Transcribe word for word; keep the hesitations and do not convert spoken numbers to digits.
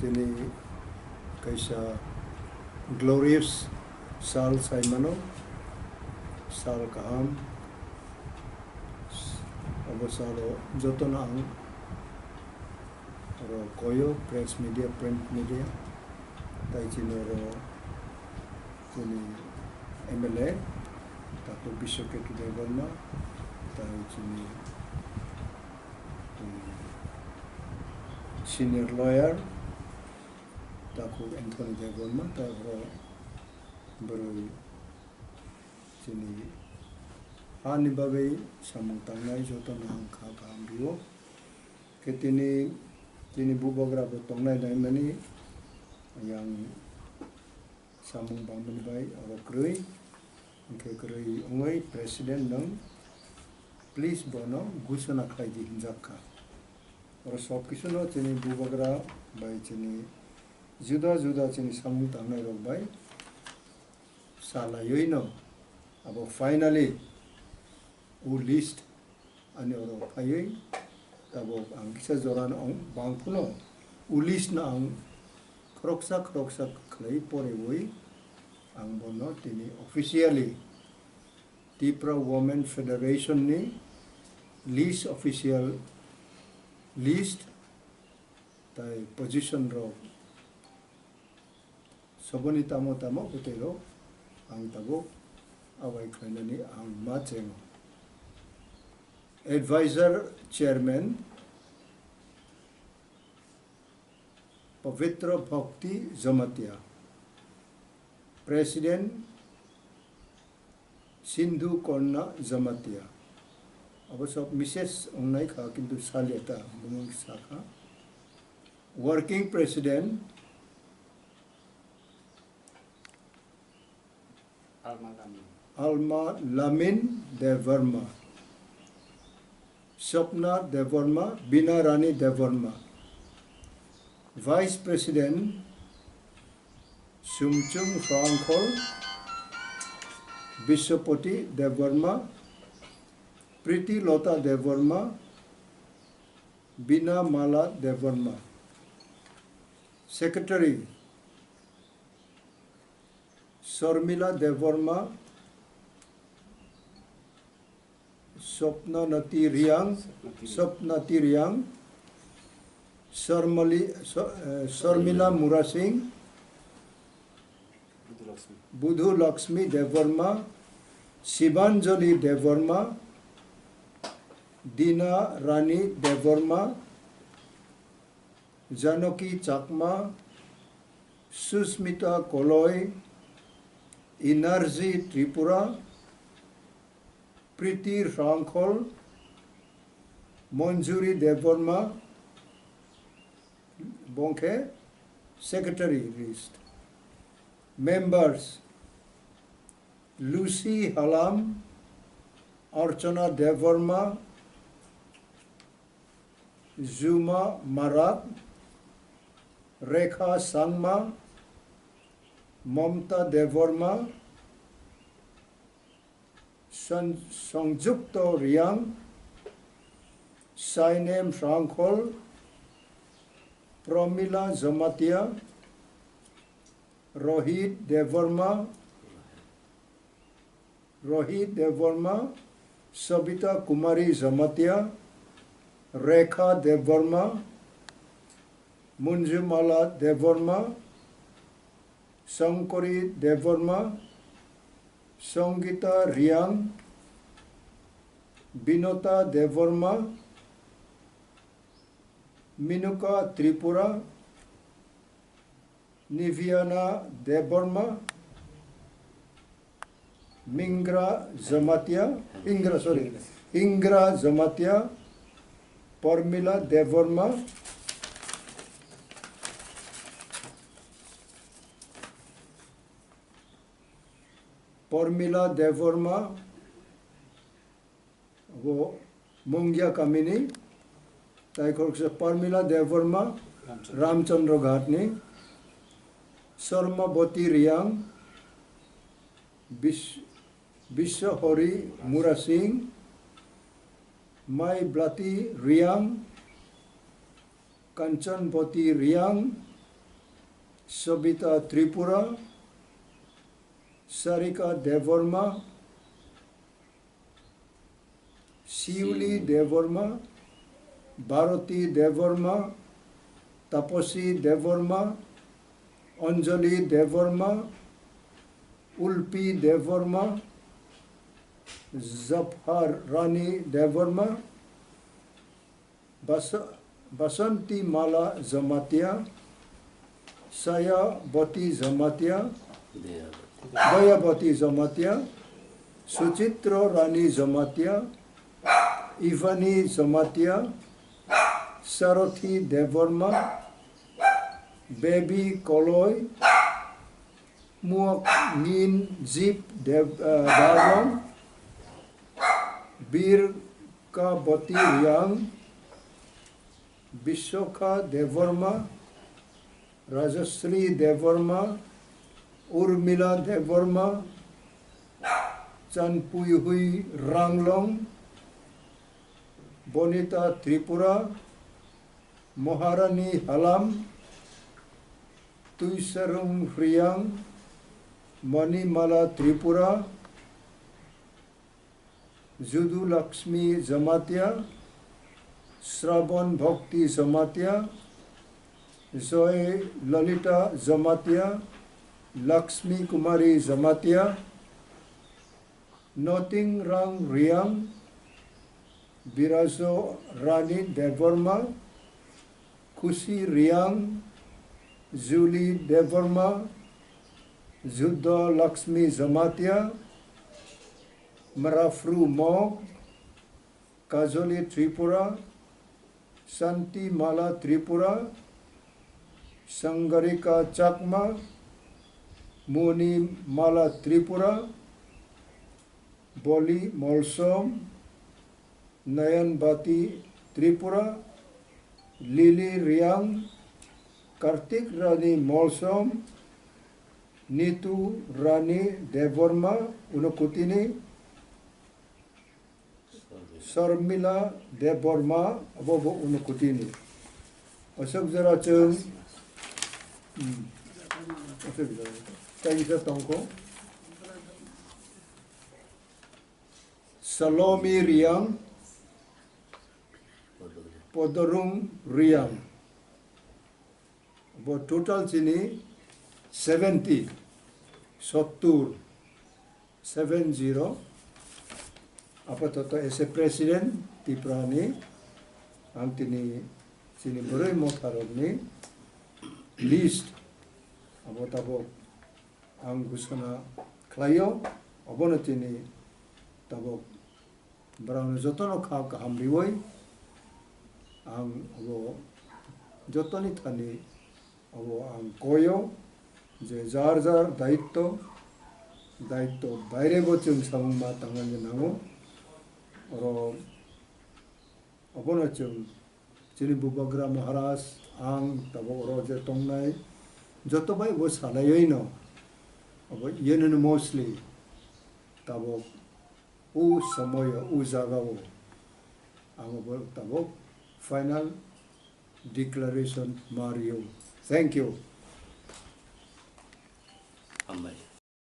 Tini kaisa glorious sal sai mano, sal kaham. Abo salo jotono ang oro koyo, press media, print media, tai chini oro chini M L A, Doctor Biswa Ketu Debbarma, tai chini, um, senior lawyer, Doctor Anthony Debbarma, tai oro bwrwi chini hani bagwi samung tangnai jotono ang kha kaham rio. Khe tini, tini bubagra bo tongnai naimani yang samung bangmani bai oro kwrwi, hwnkhe kwrwi wngwi president nwng please bono gusuna khlai di hinjak kha. Oro sob kisuno chini bubagra bai chini juda juda chini samung tangnai rok bai salaiwi no abo finally o list ani oro phaiwi tabok ang kisa jora no ang bang phano o list no ang khoroksa khoroksa khlai porewi ang bono tini officially Tipra Women Federation ni list, official list tai position rok soboni tamo tamo kwtwi rok ang tabuk abai khlainani ang ma chengo. Advisor Chairman Pavitra Bhakti Jamatia, President Sindhu Korna Jamatia. Abo sob message wngnai kha, kintu salia ta, bumung sakha. Working President Alma Lamin. Alma Lamin Debbarma. Swapna Debbarma, Bina Rani Debbarma. Vice President Sumchung Rangkhol, Biswapati Debbarma, Priti Lota Debbarma, Bina Mala Debbarma. Secretary Sharmila Debbarma, Swapna Nati Riang, Swapna Ti Riang, Sharmali-, Sha-, eh, Sharmila Murasing, Budhu Lakshmi Debbarma, Shibanjali Debbarma, Dina Rani Debbarma, Janaki Chakma, Susmita Koloi, Energy Tripura, Priti Rangkhol, Manjuri Debbarma, bongkhe secretary list. Members, Lucy Halam, Archana Debbarma, Juma Marak, Rekha Sangma, Mamta Debbarma, San-, Sangjukto Riang, Sainem Rangkhol, Pramila Jamatia, Rohit Debbarma, Rohit Debbarma, Sabita Kumari Jamatia, Rekha Debbarma, Munjumala Debbarma, Shankari Debbarma, Sangita Riang, Binota Debbarma, Minuka Tripura, Niviana Debbarma, Mingra Jamatia, Ingra, sorry, Ingra Jamatia, Parmila Debbarma, Parmila Debbarma, abo Mungya kamini, tai khoroksa Parmila Debbarma, Ramchandra. Ramchandra Ghatni, Sarmabati Riang, Bis-, Biswahari Murasing, Maiblati Riang, Kanchanbati Riang, Sobita Tripura, Sarika Debbarma, Siuli Debbarma, Bharati Debbarma, Taposi Debbarma, Anjali Debbarma, Ulpi Debbarma, Zaphar Rani Debbarma, Basa-, Basanti Mala Jamatia, Sayabati Jamatia, Dayabati Jamatia, Suchitra Rani Jamatia, Ivani Jamatia, Sarathi Debbarma, Baby Koloi, Muak Ngin Jip Dev-, eh, Darlong, Bir Kabati Riang, Biswakha Debbarma, Rajasri Debbarma, Urmila Debbarma, Chanpuihui Ranglong, Bonita Tripura, Maharani Halam, Tuisarung Riang, Manimala Tripura, Judu Lakshmi Jamatia, Sravan Bhakti Jamatia, Joy Lalita Jamatia, Lakshmi Kumari Jamatia, Noting Rang Riang, Birajo Rani Debbarma, Khusi Riang, Julie Debbarma, Juddo Lakshmi Jamatia, Mrafru Mok, Kajoli Tripura, Santi Mala Tripura, Sangarika Chakma, Muni Mala Tripura, Boli Molsom, Nayanbati Tripura, Lily Riang, Kartik Rani Molsom, Nitu Rani Debbarma, Unokutini, Sarmila Debbarma, abo bo Unokutini. Aswk jora chwng, hmm, aswk jora. Kaisa tongkho. Salomi Riang, Podorung Riang. Bo total chini seventy, sottur, seven zero. Apatoto as a president Tipra ni ang tini chini bwrwi motharokni list abo tabok ang gusana khlaio, obono tini tabok borokno jotono kha kaham riwi ang abo jotoni thani abo ang koyo je jar jar daitto, daitto baire bo chwng samung ma tangna nango. Oro obono chwng chini Bubagra Maharaj, ang tabok oro je tongnai joto bai bo salaiwi no abo unanimously tabok o somoyo o jagao ang abo tabok final declaration ma rio. Thank you.